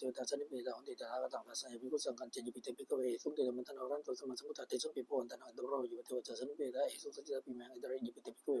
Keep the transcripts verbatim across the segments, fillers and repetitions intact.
devatā sannipatitā honti, tathāgataṃ dassanāya bhikkhusaṅghañca. Yepi te bhikkhave ahesuṃ te samādaharanto sammāsambuddhā, tesampi bhagavantānaṃ antarāyo pavatthitvā sannipatitā ahesuṃ, saññatā apima antarāyā, yepi te bhikkhave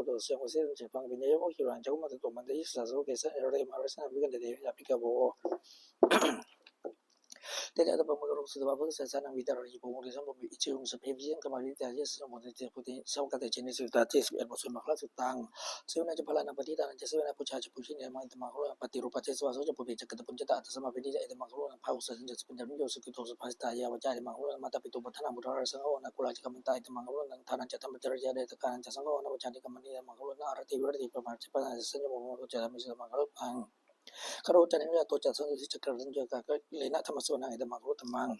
kuto sayaṃ vāsitaṃ chabbaṃ abhiññāya manokarāmaṃ. Cakkhumā tato mandiyaṃ sahasā loke sāvarā ca bhummā tato mandiyaṃ. Tesaṃ ātappamakaruṃ sutvā bhāsitaṃ sārathīyam bhikkhūnaṃ pāṭivekshaṃ. Iccevaṃ sabbe vijitaṃ kāmā yatītā yasassi janesuṃ bodhisattva bhikkhūhi sāvakā te cānīsuṃ. Tathāgataṃ ca devānaṃ mayhaṃ etamaṅgalaṃ garudaṃ. Sīhāva ca bālānaṃ paṇḍitānañca sīhāva ca pūjā ca pūjanīyā etamāgaraṃ. Paṭirūpadesavāso ca pubbe ca katapuññatā attasammāpaṇidhi ca etamāgaraṃ. Bāhusaccañca supañño sugutto subhāsitā yā vācā etamāgaraṃ. Mātāpituupaṭṭhānaṃ puttadārassa saṅgaho anākulā ca kammantā etamāgaraṃ. Ṭhānañca dhammacariyā ñātakānañca saṅgaho anavajjāni kammāni etamāgaraṃ. Āratī viratī pamāṇo ca paññā ca saññamo ca dhammā ca etamāgaraṃ. Gāravo ca nivāto ca santuṭṭhī ca kataññutā ca kālena dhammassavanaṃ etamāgaraṃ.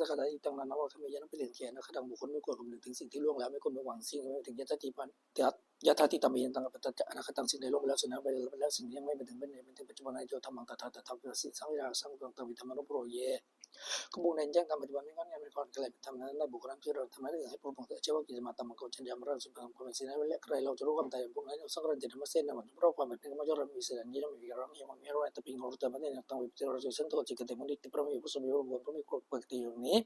รัตถคาถา Itihidaṃ nāma vadāmi: Yannāpatisaṅkhye anāgataṃ. บุคคลไม่ควรคำนึงถึงสิ่งที่ล่วงแล้ว ไม่ควรไปหวังสิ่งที่ไม่ถึง Yathādīpā yatha- yathādhitabbe, yannānaṃ appattañca anāgataṃ. สิ่งใดล่วงไปแล้ว สิ่งนั้นไปแล้ว สิ่งที่ยังไม่มาถึง เป็นเหตุเป็นปัจจัย Paṇīto dhammaṃ tattha tattha vipassati. Saṃvijjānaṃ saṅkhātaṃ viddhā manubrūhaye. ก็ผู้ใดแจ้งธรรม ปฏิบัติไม่ง่อนแง่น ไม่คลอนแคลน ทำนั้นได้ บุคคลนั้น ที่เราทำนั้น ให้ผู้ปองเสริฐ ชื่อว่ากิจสมา Dhammacakko จัญญามรณสุปกรรม สิ่งนั้นและใครเล่าจะรู้ความตายของผู้นั้น Saṅgarantī dhammasenā mahappuggalā. เพราะความเป็นนักมัจจุราช มีเสนาอาชญา มีวิหาร มีวัง มีอาราม อัตตา เป็นของเรา แต่ไม่ได้ตั้งไว้เพื่อเรา โดยสันโดษ จึงกระทำ Paṇḍitabbaṃ มีผู้ทรงมีพระคุณควรปกติอย่างนี้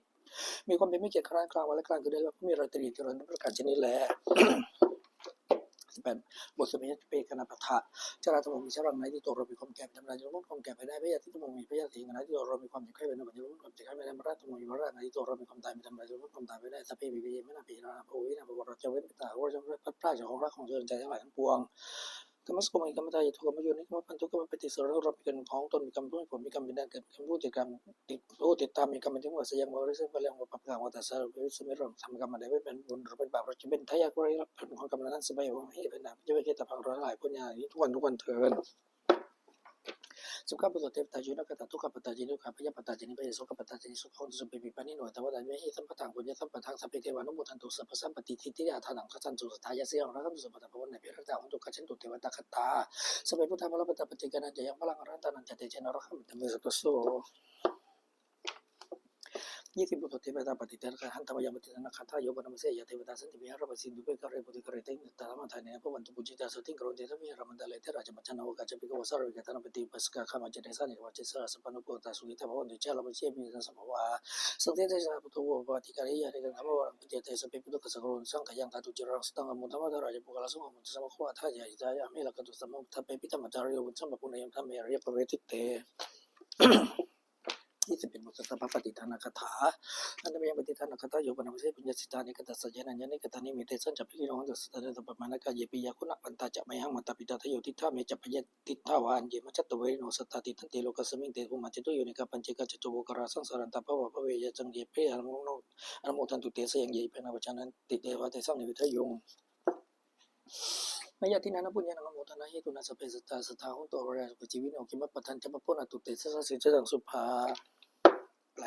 มีความเป็นผู้มีเกียรติ ครั้งกลางวันและกลางคืน ด้วยลาภะ มีราตรี ที่เราได้ประกาศเช่นนี้แล สิบแปด บทสวดมนต์ Yācitā pena paṇḍitānaṃ pattidānaṃ. Jarādhammomhi jaraṃ nātīti: เรามีความแก่ เป็นธรรมดา ย่อมรู้ความแก่ไปได้ Byādhidhammomhi byādhiṃ nātīti: เรามีความเจ็บไข้ เป็นธรรมดา ย่อมรู้ความเจ็บไข้ไปได้ Maraṇadhammomhi maraṇā nātīti: เรามีความตาย เป็นธรรมดา ย่อมรู้ความตายไปได้ Sabbepi vā yāvaṃ nānattha-āyusā nānattavaṇṇinā nānattavaṇṇaṃ พลัดพรากจากของรักของชอบใจทั้งหลายทั้งปวง Kammassakomhi kammadāyādo kammayonī kammabandhū kammapātī. สำหรับเรา เป็นกรรมของตน มีกรรมเป็นผู้ให้ผล มีกรรมเป็นแดนเกิด มีกรรมเป็นผู้ติดตาม มีกรรมเป็นที่ตั้ง มีกรรมเป็นที่มั่น Sayaṃvāre seyyaṃvāre ahaṃ vā pāpakaṃ vā tassa vā bhāseyyaṃ. สำหรับกรรมอันใดไม่เป็นบุญหรือเป็นบาป เราจะเป็นทายาท ผู้ได้รับผลของกรรมนั้น Sabbe devā mahiddhā บรรดาเทพเจ้า พระอินทร์ พระพรหม ทั้งหลาย ควรอย่างนี้ ทุกวัน ทุกวันเทอญ สิบเก้า บทสวด Devatāuyyojanagāthā. Dukkhappattā ca niddukkhā, bhayappattā ca nibbhayā, sokappattā ca nissokā, hontu sabbepi pāṇino. Ettāvatā ca amhehi, sambhataṃ puññasampadaṃ, sabbe devānumodantu, sabbasampattisiddhiyā. Dhanaṃ dhammakaṃ sotthāya, sīlaṃ rakkhantu sabbadā, bhāvanābhiratā hontu, gacchantu devatāgatā. Sabbe buddhā balappattā, paccekānañca yaṃ balaṃ, arahantānañca tejena, rakkhaṃ bandhāmi sabbaso. ยี่สิบ บทสวด Devatāpatidānagāthā. Handa mayaṃ pattidānagāthā: Yo vāsavassete yā devatā, santi vihāravāsinī thūpe ghare bodhighare tahiṃ tahiṃ, taṃ taṃ namathāmi, taṃ taṃ padakkhiṇaṃ. Bhavantu pūjitā, sotthiṃ karontedha vihāramandhālī. Therā ca majjhā navakā ca, bhikkhavo sārāmikā, dānapatī upāsakā, gāmā ca desā centivā ca issarā, sappāṇabhūtatthā sukhitā bhavantu. Jalābujā ca ye bhūtā, yaṃ ghosāva bhūtā, saṃsedajātā ca buddhā bhagavā, pāpūjā ca ye sabbe pūjitā, buddhaguṇaṃ saṅghayaṃ, ṭhātu ciraṃ sataṃ dhammaṃ, dhammaddharā ca puggalā, saṅgho hotu samaggo va, atthāya ca hitāya ca. Amhe rakkhatu saddhammo, sabbepi dhammacārino, vuḍḍhiṃ sampā pūjeyyaṃ, dhamme ariyappavedite. ยี่สิบเอ็ด บทสวด Sabbapatidānagāthā. Handa mayaṃ pattidānagāthā: Yo vāsavassete puññassidhā, anekadassāyena anekattayena, tesañca bhikkhūnaṃ hontu santaṃ, sabbaṃ paṇāma gayyāmi. Yā gunā vandā ca mayhaṃ, mātā pitā dasayo, diṭṭhā me ca pajāpitāva, anyā majjhattā vayāvāro sattā, tiṭṭhantā lokasmiṃ te bhummā ca tuyyonikā, pañcekā ca puggalā, saṃsarattā bahuvā bhave, ye caññe purisaṃ anupajjhantu, tesaṃ yaṃ bhikkhūnaṃ pajānanti, te ca tesaṃ nivādātuṃ. เมหิ Mayā dinnānaṃ puññānaṃ anumodanahetunā, sabbe sattā sukhitā hontu, averā sokā ca nibbutā, khemappā pāpetha ca pāpona, tu te sāsane jayasiddhi sukhaṃ bhavantu. แปล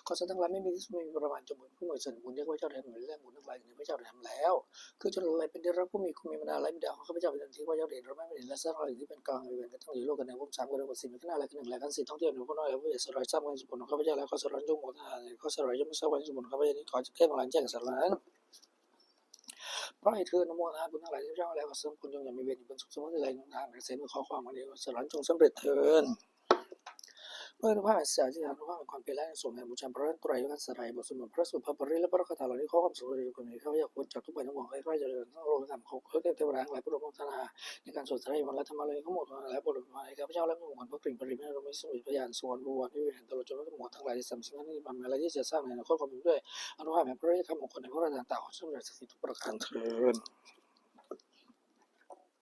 ข้าสัตว์ทั้งหลายไม่มีที่สุดไม่มีประมาณ จงเป็นผู้มีส่วนบุญแด่ข้าพเจ้าทั้งหลายและบุญทั้งหลายในพระเจ้าทำแล้ว คือชนเหล่าใดเป็นที่รักผู้มีคุณมีบรรดาและบิดาของข้าพเจ้าเป็นต้น ที่ข้าพเจ้าได้เห็นเราไม่เป็นและสัตว์ทั้งหลายที่เป็นกลางอยู่เป็นกระทั่งอยู่โลกกันในภพสาม กันในภพสี่ มีขันธ์ห้าและขันธ์หนึ่งและขันธ์สี่ ท่องเที่ยวในภพน้อยและภพใหญ่ สัตว์ทั้งหลายทราบความสุขผลของข้าพเจ้าแล้ว ข้าสัตว์ทั้งหลายจงโมทนาในข้าสัตว์ทั้งหลายย่อมไม่ทราบความสุขผลของข้าพเจ้านี้ ขอให้แจ้งแห่งหลายแจ้งแก่สัตว์ทั้งหลายนั้น เพราะเหตุคืออนุโมทนาบุญทั้งหลายที่ข้าพเจ้าแล้ว ขอส่วนบุญจงอย่ามีเวรอยู่เป็นสุขสมบัติอะไรต่างๆในเสมือนขอความอันนี้สัตว์ทั้งหลายจงสำเร็จเทอญ ด้วยอนุภาพแห่งสัจจะอนุภาพแห่งความเพียรและแห่งสงฆ์แห่งบูชาพระรัตนตรัยและการสลายบทสวดมนต์พระสูตรพระปริตรและพระคาถาเหล่านี้ ขอความสุขความเจริญมีข้าพเจ้าควรจักทุกข์ภัยทั้งปวง ข้าพเจ้าเจริญทั้งโลกธรรม ขอเทพเทวดาทั้งหลายผู้ร่วมโมทนาในการสวดสาธยายมนต์และธรรมะเหล่านี้ ขอโมทนาและโปรดอนุโมทนาให้ข้าพเจ้าและผู้มงคลพระกริ่งปริมณรมีสมุทรพยานสวรรค์บวรนิเวศนตลอดจนวัตถุมงคลทั้งหลายที่สำเร็จในบรรพชาติที่จะสร้างในอนาคต ขอเป็นด้วยอนุภาพแห่งพระอริยธรรมมงคลในพระรัตนตรัย ขอสำเร็จสักทีทุกประการเทอญ